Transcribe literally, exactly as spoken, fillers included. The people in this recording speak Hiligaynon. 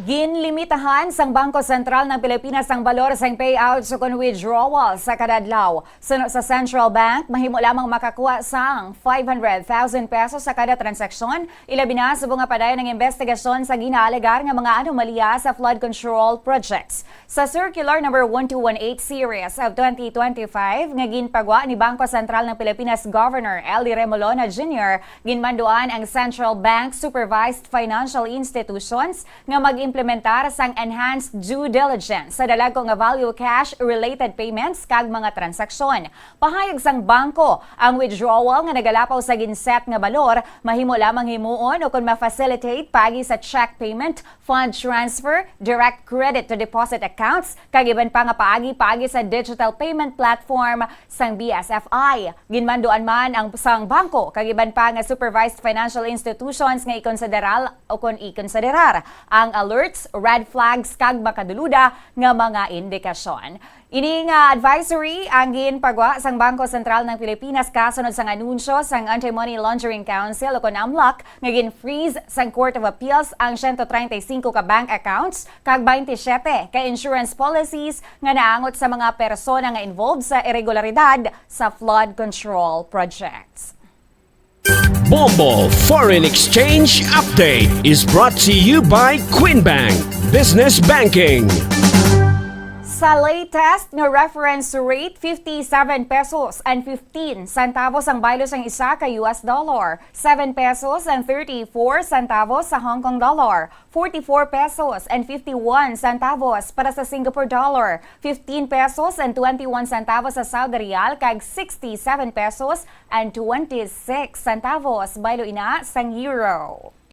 Ginlimitahan sang Bangko Sentral ng Pilipinas ang balor sang payouts ukon withdrawal sa kada adlaw. Suno sa Central Bank, mahimo lamang makakuha sang five hundred thousand pesos sa kada transaksyon, ilabi na subong nga padayon ang investigasyon sa ginaalegar nga mga anomalya sa flood control projects. Sa Circular Number one two one eight Series of twenty twenty-five nga ginpagwa ni Bangko Sentral ng Pilipinas Governor L D Remolona Junior, ginmanduan ang central bank supervised financial institutions nga mag-implementar sang enhanced due diligence sa dalagko nga value cash-related payments kag mga transaksyon. Pahayag sang bangko, ang withdrawal nga nagalapaw sa ginset nga balor mahimo lamang himuon ukon ma-facilitate paagi sa check payment, fund transfer, direct credit to deposit accounts, kag iban pa nga paagi paagi sa digital payment platform sang B S F I. Ginmanduan man ang sang bangko kag iban pa nga supervised financial institutions nga ikonsideral ukon ikonsiderar ang alerts, red flags, kag makaduluda nga mga indikasyon. Ini nga advisory ang ginpagwa sang Bangko Sentral ng Pilipinas kasunod sang anunsyo sang Anti-Money Laundering Council ukon AMLC nga gin-freeze sang Court of Appeals ang siyento treinta y cinco ka bank accounts kag baynte siyete ka insurance policies nga naangot sa mga persona nga involved sa iregularidad sa flood control projects. Bombo Foreign Exchange Update is brought to you by Queen Bank Business Banking. Sa latest nga reference rate, fifty-seven pesos and fifteen centavos ang baylo sang isa ka U S dollar, seven pesos and thirty-four centavos sa Hong Kong dollar, forty-four pesos and fifty-one centavos para sa Singapore dollar, fifteen pesos and twenty-one centavos sa Saudi riyal, kag sixty-seven pesos and twenty-six centavos baylo ina sang euro.